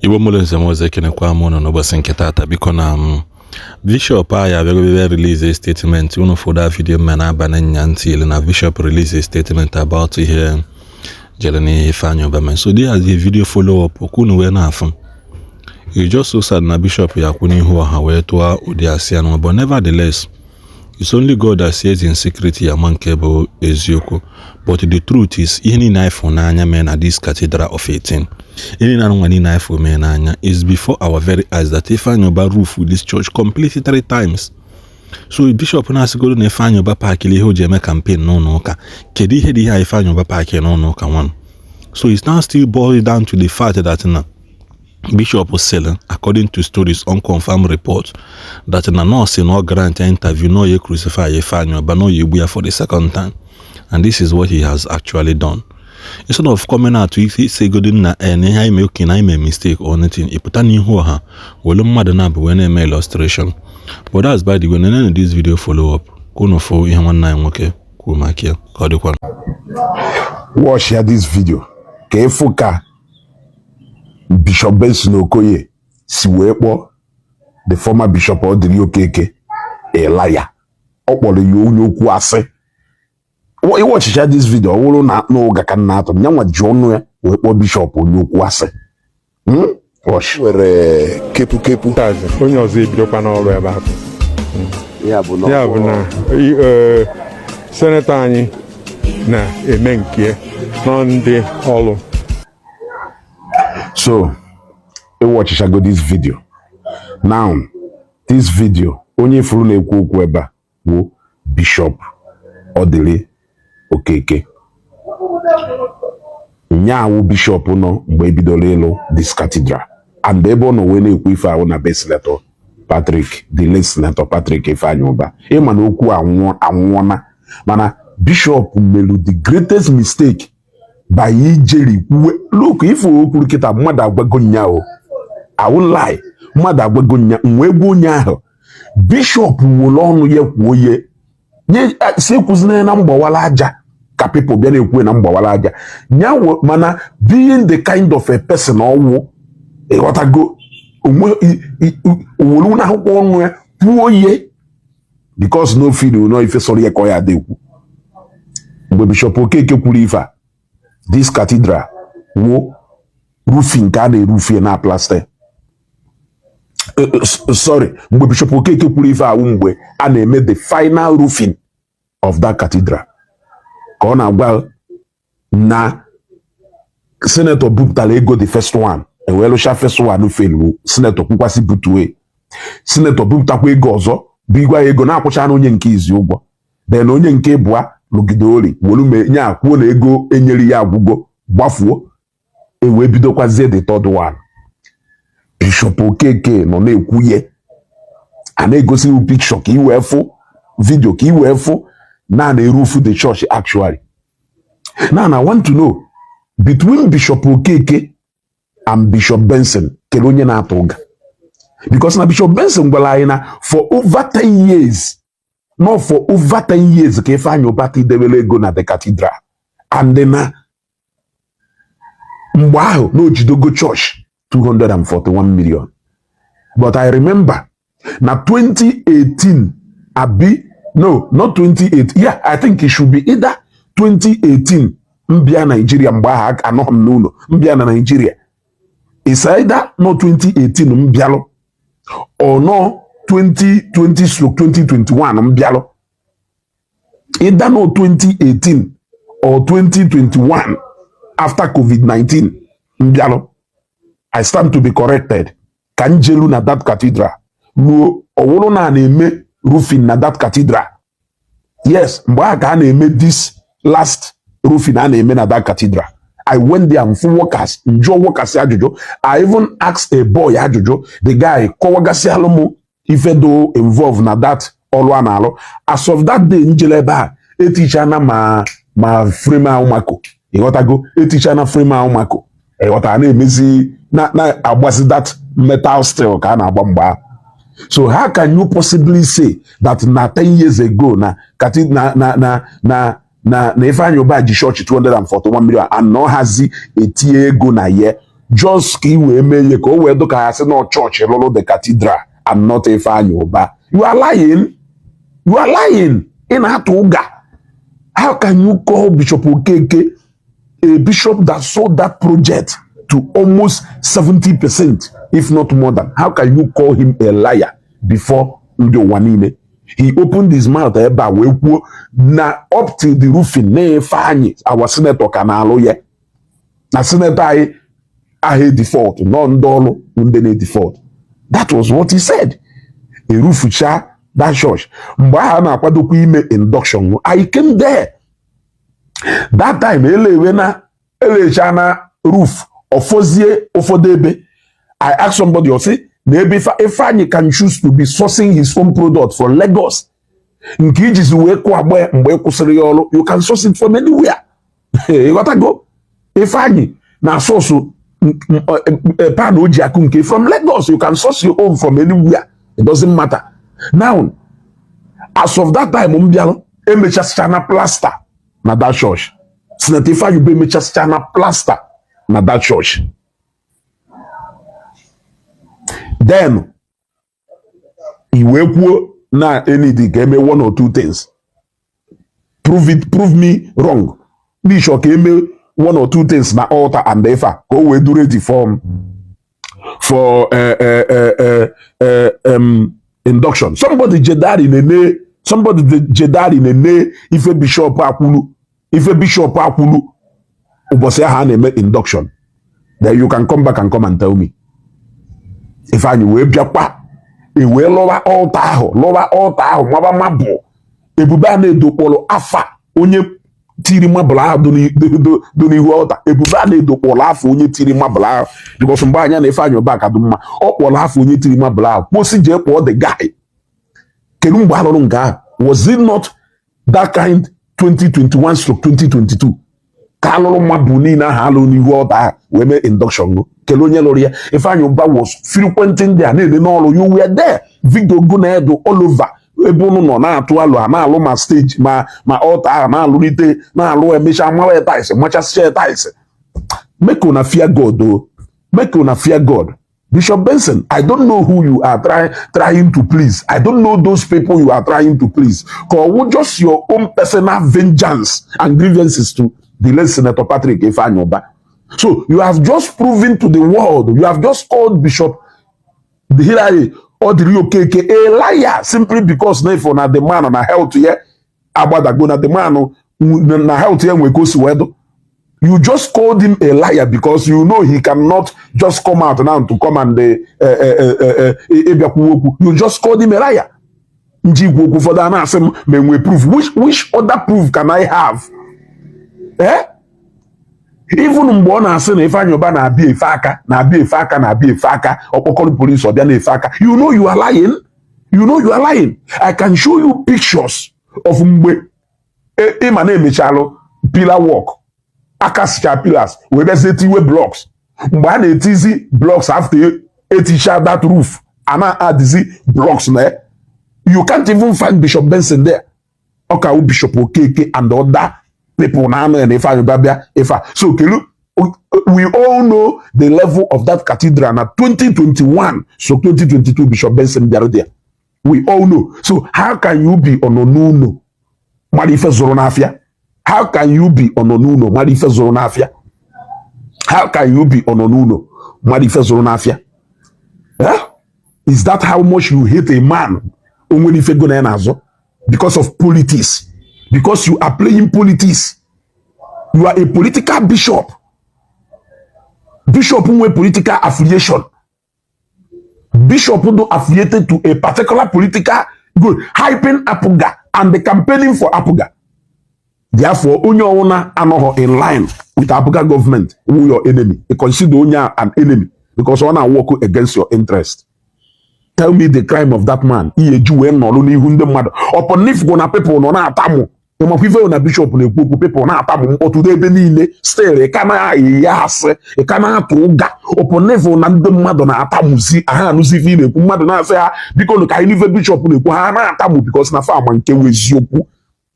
Igbo mụrụ nze m ọzọ, ekenekwa m ụnụ n'ụbọchị nke taata. Biko, na m bishọp anyị abịago bịa release a statement. Unu fụda video mme na-abalị nya ntị ilu na bishọp release a statement about ihe jere n'ihe Ifeanyi Uba mere. So this is a video follow up ka unu wee na-afụ. It's just so sad na bishọp ya kwụ n'ihu ọha wee tụọ ụdị asị anụ, but nevertheless, it's only God that sees in secret ya ma nke bụ eziokwu. But the truth is, ihe niile anyị fụ n'anya mee na this cathedral of 18, ihe niile anụnwa niile anyị fụ mee n'anya is before our very eyes that Ifeanyi Uba roof this church completely three times. So bishọp na-asịgoro na Ifeanyi Uba pakịrị ihe o ji eme campaign n'ụlọ ụka, kedu ihe dị ihe a Ifeanyi Uba pakịrị n'ụlọ ụka nwanụ? So it's now still boiled down to the fact that na bishop sịrị, according to stories, unconfirmed report, that na nọọsụ na ọ grant interview na oye crucify Ifeanyi Uba, na oye egbu ya for the second time, and this is what he has actually done. Instead of coming out to say godin na na ihe anyị mee, okay, na anyị mee mistake or anything, ịpụta n'ihu ọha welu mmadụ na-abụ wee na-eme illustration. But that's by the way. Nenenu this video follow up ka unu fụ ihe nwanne anyị nwoke kwuru maka ya. Ka ọ dịkwa. Watch ya this video ka ịfụ ka Bishop Benson Okoye si wee kpọọ the former Bishop Odili Okeke a liar. Ọ kpọrọ ya onye okwu asị. Ịwọchicha this video, ọ bụrụ na n'ụga ka nna atụ nyanwa ji ọnụ ya wee kpọọ bishọp onye okwu asị. Watch. Nwere kepu kepu. Tazi onye ọzọ ebidokwa n'ọrụ ebe ahụ. Ya bụ na ya bụ na senator anyị na-eme nke nọ ndị ọrụ. So ịwọchichago this video now. This video, onye ifuru na-ekwu okwu ebe a bụ Bishop Odili Okeke. Nyaawụ bishọp nọ mgbe ebidoro ịlụ this cathedral, and ebe ọ nọ wee na-ekwu ife ahụ na be Senator Patrick, the late Senator Patrick Ifeanyi Uba. Ịma na okwu anwụọ anwụọna, mana bishọp melu the greatest mistake by ijeri kwuwe. Look, ife o kwuru kịta, mmadụ agwago nya o, I won't lie, mmadụ agwago nya wee gwa onye ahụ. Bishọp were ọnụ ya kwuo ye nye si ekwuzina na mgbawala aja ka people bịa na-ekwu na mgbawala aja nya. Mana being the kind of a person ọwụ, ịghọtago, onwe owelu na akwụkwọ ọnụ ya kwuo ye because no feel no ife sọrọ ya ka ọ ya ada ekwu. Mgbe Bishọp Okeke kwuru ife a, this cathedral wo roofing nke a na-erufi na plaster. Sorry, mgbe Bishọp Okeke kwuru ife awụ mgbe a na-eme the final roofing of that cathedral, ka ọ na-agwa na senator bupụtara ego the first one, ewee lụcha first one, felu senator kwukwasị butue. Senator bupụtakwa ego ọzọ bụ igwe ya ego na-akwụcha na onye nke izi ụgwọ, then onye nke ịbụa lụgide ori welu nye akwuo na ego enyere ya agwụgo, gbafuo, ewee bidokwazie the third one. Bishọp Okeke nọ na-ekwu ye a na-egosi iwu picture ka i wee fụ video ka i wee fụ na na-erufu the church actually. Now I want to know, between Bishop Okeke and Bishop Benson, kedu onye na-atụ ụga? Because na Bishop Benson gwara anyị na for over 10 years, not for over 10 years, ka Ifeanyi Uba debere ego na the cathedral, and na mgbe ahụ na ojidogo church 241 million. But I remember na 2018, abi no, not 2018, yeah, I think it should be either 2018 mbịa Naijiria. Mgbe ahụ anọghị m n'ụlọ, mbịa na Naijiria is either no 2018 m bịalụ or no 2020/2021 m bịalụ, either no 2018 or 2021 after COVID-19 m bịalụ. I stand to be corrected. Ka m jelu na that cathedral ruo, ọwụrụ na a na-eme roofing na that cathedral. Yes, mgbe ahụ ka a na-eme this last roofing a na-eme na that cathedral. I went there and fụ workers, njụọ workers ajụjụ. I even asked a boy ajụjụ. The guy kọwagasịalụ m ife do involve na that ọrụ a na-alụ. As of that day njele ebe a, etichana ma frame ahụ mako, ịghọtago, etichana frame ahụ mako, ịghọta, na-emezi na-agbazi that metal steel ka a na-agba mgbe ahụ. So how can you possibly say that na 10 years ago na kati na Ifeanyi Uba ji chọọchị 241 million and na ọ hazi etinye ego na ye? Just ka ị wee mee ihe ka o wee dụ ka ya sị na chọọchị lụrụ the cathedral and not Ifeanyi Uba. You are lying, you are lying. Ị na-atụ ụga. How can you call Bishop Okeke, a bishop that sold that project to almost 70%, if not more than, how can you call him a liar before ndị ụwa niile? He opened his mouth ebe a wee kwuo na up till the roofing, na Ifeanyi, our senator, ka na-alụ ya, na senator anyị ahụ default nọ, ndị ọrụ ndị na-default. That was what he said. Erufucha that church mgbe ahụ a na-akwadokwa ime induction. I came there that time. Elewe na elecha na roof, ọfọzie ụfọdụ ebe. I ask somebody, ọ sị na ebe Ifeanyi can choose to be sourcing his own product from Lagos, nke ijizi wee kụọ agba ya mgbe ị kwụsịrị ya ọrụ. You can source it from anywhere. Ịghọtago? Ifeanyi na source pan o ji akụ nke from Lagos. You can source your own from anywhere, it doesn't matter. Now, as of that time m bịara, emechasịcha na plaster na that church. Senator Ifeanyi bụ emechasịcha na plaster na that church. Then i wee kwuo na enidi ka eme one or two things. Prove it, prove me wrong. N'ịchọ ka eme one or two things na altar and ife a ka o wee do ready for induction. Somebody jedari nene, somebody jedari nene ife bishop akwulu, ife bishop akwulu ụbọchị ahụ a na-eme induction. Then you can come back and come and tell me. Ifeanyị wee bịakwa, e wee lụwa altar ahụ, lụwa altar ahụ, maba marble. Ebube a na-edo kpọrọ afa onye tiri marble ahụ dị n'ihu altar. Ebube a na-edo kpọrọ afọ onye tiri marble ahụ, because mgbe anya na Ifeanyị Ụba ka dị mma, ọ kpọrọ afọ onye tiri marble ahụ, kposi jee kpọọ the guy. Kedu mgbe alụrụ nke ahụ? Was it not that kind 2021/2022 ka alụrụ mmadụ niile ahụ alụrụ n'ihu altar ahụ wee mee induction? Go kelee onye lụrụ ya. Ifeanyị Ụba was frequenting there, na-ede n'ọrụ. You were there. Video go na-edo all over ebe unu nọ na-atụ alụ a na-alụ, ma stage ma altar ahụ na-alụlite na-alụ, emechaa mawa tiles, machasịcha tiles. Make una fear God o, make una fear God. Bishop Benson, I don't know who you are trying to please. I don't know those people you are trying to please. Ka ọ just your own personal vengeance and grievances to the late Senator Patrick Ifeanyi Uba. So you have just proven to the world, you have just called Bishop Hilary Odiri Okeke a liar simply because na ifo na the man na health ya agbadago, na the man na health ya nwe ka o si wee dụ. You just called him a liar because you know he cannot just come out now to come and ịbịakwu okwu. You just called him a liar. Nji ikwu okwu ụfọdụ a na-asị m ma enwe proof. Which other proof can I have? Eh? Even mgbe ọ na-asị na Ifeanyị Ụba na-abịa efe aka, na-abịa efe aka, na-abịa efe aka, ọkpọkọrọ polisi ọbịa na-efe aka, you know you are lying. You know you are lying. I can show you pictures of mgbe ịma na-emechalụ pillar work, aka sicha pillars wee bịazie tiwe blocks. Mgbe a na-etizi blocks after eticha that roof, a na-adịzi blocks na ya. You can't even find Bishop Benson there. Ọ ka wụ Bishop Okeke and other people na-anọ ya na Ifeanyị Ụba bịa ife a. So kelu, we all know the level of that cathedral na 2021, so 2022 Bishop Benson bịara there. We all know. So how can you be ọnọ n'ụlọ mara ife zụrụ n'afịa? How can you be ọnọ n'ụlọ mara ife zụrụ n'afịa? How can you be ọnọ n'ụlọ mara ife zụrụ n'afịa? Eh? Is that how much you hate a man? O nwere ife go na ya n'azụ because of politics, because you are playing politics. You are a political bishop, bishop nwe political affiliation, bishop do affiliated to a particular political group, hyping APGA and the campaigning for APGA. Therefore, onye ọwụna anọghọ in line with APGA government who your enemy. You consider onye a an enemy because ọ na-work against your interest. Tell me the crime of that man ihe eji wee nọrọ n'ihu ndị mmadụ upon if go na people nọ na-atamụ. Ịmakwa ife na bishop na-ekwu okwu, people na-atamụ mkpọtụ n'ebe niile. Still ị ka na-ayị asị, ị ka na-atụ ụga upon if na ndị mmadụ na-atamụzi ha, anụzi ife ị na-ekwu. Mmadụ na-asị ha, "Biko nụ, ka anyị n'ife bishop na-ekwu," ha na-atamụ because na fa ama nke wụ eziokwu.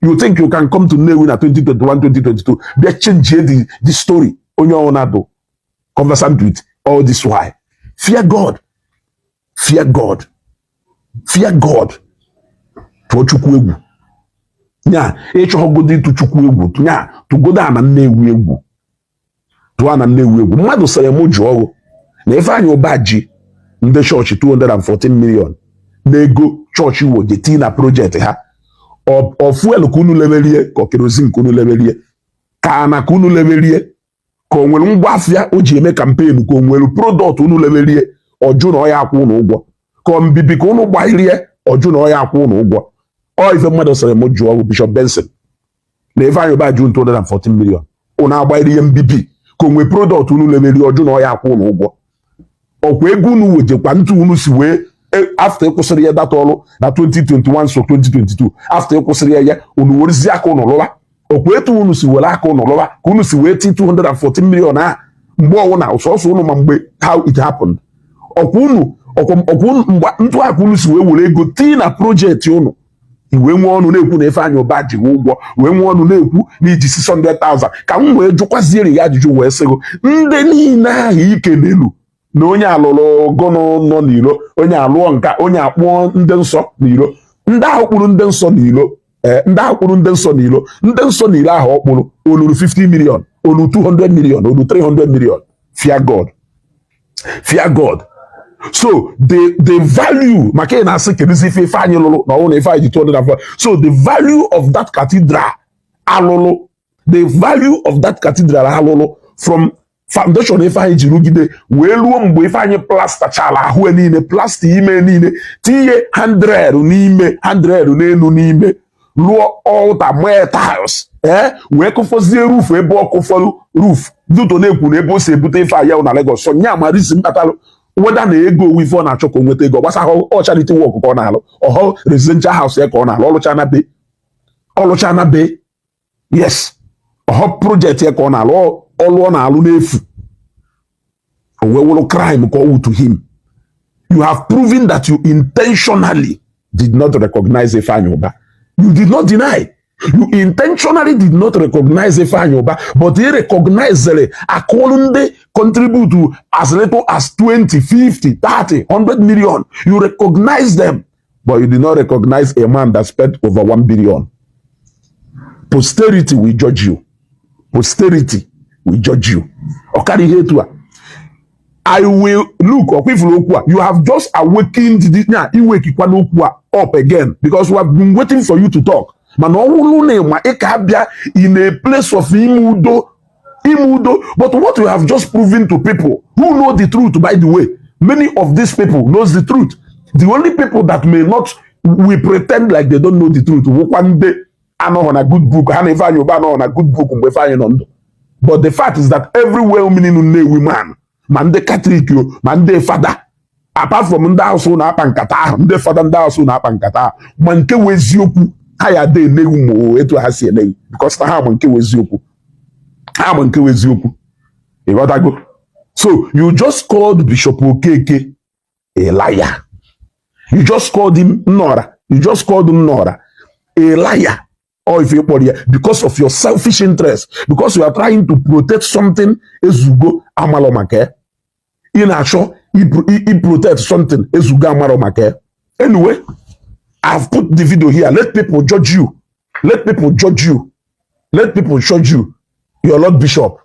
You think you can come to Nnewi na 2021, 2022, bịa change the story? Onye ọbụla dụ conversant with all this while. Fear God, fear God, fear God. Tụọ Chukwu egwu. Nya ịchọghọgodo ịtụ Chukwu egwu, nya tụgodo ana Nnewi egwu, tụọ ana Nnewi egwu. Mmadụ sịrị mụ jụọ ọgụ na Ifeanyị Ụba ji ndị chọọchị 214 million n'ego chọọchị woje tii na project ha. Ọ fuel ka unu leberie, ka ọ kerosene ka unu leberie, ka ana ka unu leberie, ka o nwere ngwa afịa o ji eme campaign, ka o nwere product unu leberie, ọjụ na ọ ya akwụ unu ụgwọ, ka ọ mbibi ka unu gbahirie, ọjụ na ọ ya akwụ unu ụgwọ. Ọ ife mmadụ sịrị m jụọ bụ Bishop Benson na Ifeanyị Ụba ji 214 million unu agbahiri mbibi, ka o nwee product unu leberie, ọjụ na ọ ya akwụ unu ụgwọ. Ọkwa ego unu wejekwa ntụ unu si wee after ịkwụsịrị ya data ọrụ na 2021, so 2022 after ịkwụsịrị ya, ya unu werezi aka unu lụwa. Ọkwa etu unu si were aka unu lụwa ka unu si wee ti 214 million ahụ mgbe ọwụ na sọsọ unu ma mgbe how it happened. Ọkwa unu ọkwa unu mgbe ntụ aka unu si wee were ego tii na project unu, wee nwee ọnụ na-ekwu na Ifeanyị Ụba ji ụgwọ, wee nwee ọnụ na-ekwu na iji 600,000. Ka m wee jụkwaziere ya ajụjụ wee sịgụ ndị niile ahụ ike n'elu na onye alụrụ gụnụ nọ n'iro, onye alụọ nka, onye akpụọ ndị nsọ n'iro, ndị ahụ kpụrụ ndị nsọ n'iro, ee, ndị ahụ kpụrụ ndị nsọ n'iro, ndị nsọ n'iro ahụ ọ kpụrụ oluru 50 million, olu 200 million, olu 300 million? Fear God, fear God. So the value, maka ị na-asị kedụzi ife Ifeanyị lụrụ na ọnwụ na Ifeanyị ji 204, so the value of that cathedral alụlụ, the value of that cathedral alụlụ from foundation Ifeanyị ji rugide wee ruo mgbe Ifeanyị plastachala ahụ ya niile, plaster ime niile, tinye handrail n'ime, handrail n'elu n'ime, lụọ altar, mee tiles, ee, wee kụfọzie roof ebe ọ kụfọrọ roof duto na-ekwu na ebe o si ebute ife aya na Lagos. So nya marisi mkpatalụ weda na ego owu ife ọ na-achọ ka o nweta ego gbasa ọ charity work ka ọ na-alụ, ọhọ residential house ya ka ọ na-alụ, ọlụcha na be, ọlụcha na be, yes, ọhọ project ya ka ọ na-alụ, ọlụ ọ na-alụ n'efu, o wee wụrụ crime ka ọ wụ to him. You have proven that you intentionally did not recognize Ifeanyi Uba. You did not deny. You intentionally did not recognize Ifeanyi Uba, but he recognized akụlụ ndị contribute to as little as 20, 50, 30, 100 million. You recognize them, but you did not recognize a man that spent over 1 billion. Posterity will judge you. Posterity will judge you. Ọ karịa ihe etu a. I will look ọkwifuru okwu a. You have just awakened the nya iwekikwa n'okwu a up again because we have been waiting for you to talk. Mana ọ bụrụ na ịma ị ka abịa in a place of ime udo, ime udo, but what you have just proven to people who know the truth, by the way, many of these people knows the truth. The only people that may not, we pretend like they don't know the truth, wụkwa ndị anọghọ na good book ha na Ifeanyị Ụba anọghọ na good book mgbe Ifeanyị nọ ndụ. But the fact is that every well-meaning Nnewi man, ma ndị Katọlik o, ma ndị fada, apart from ndị asụ na-akpa nkata ahụ, ndị fada, ndị asụ na-akpa nkata ahụ, ma nke wụ eziokwu ha ya ada emeghu ma o etu ha si emeghu, because na ha ma nke wụ eziokwu, ha ma nke wụ eziokwu. Ịghọtago? So you just called Bishop Okeke a liar. You just called him Nnora. You just called him Nnora a liar. Or if you kpọrọ ya because of your selfish interest, because you are trying to protect something ezugo amalọ maka ya. Ị na-achọ i protect something ezugo amarọ maka ya. Anyway, I've put the video here. Let people judge you. Let people judge you. Let people judge you, your Lord Bishop.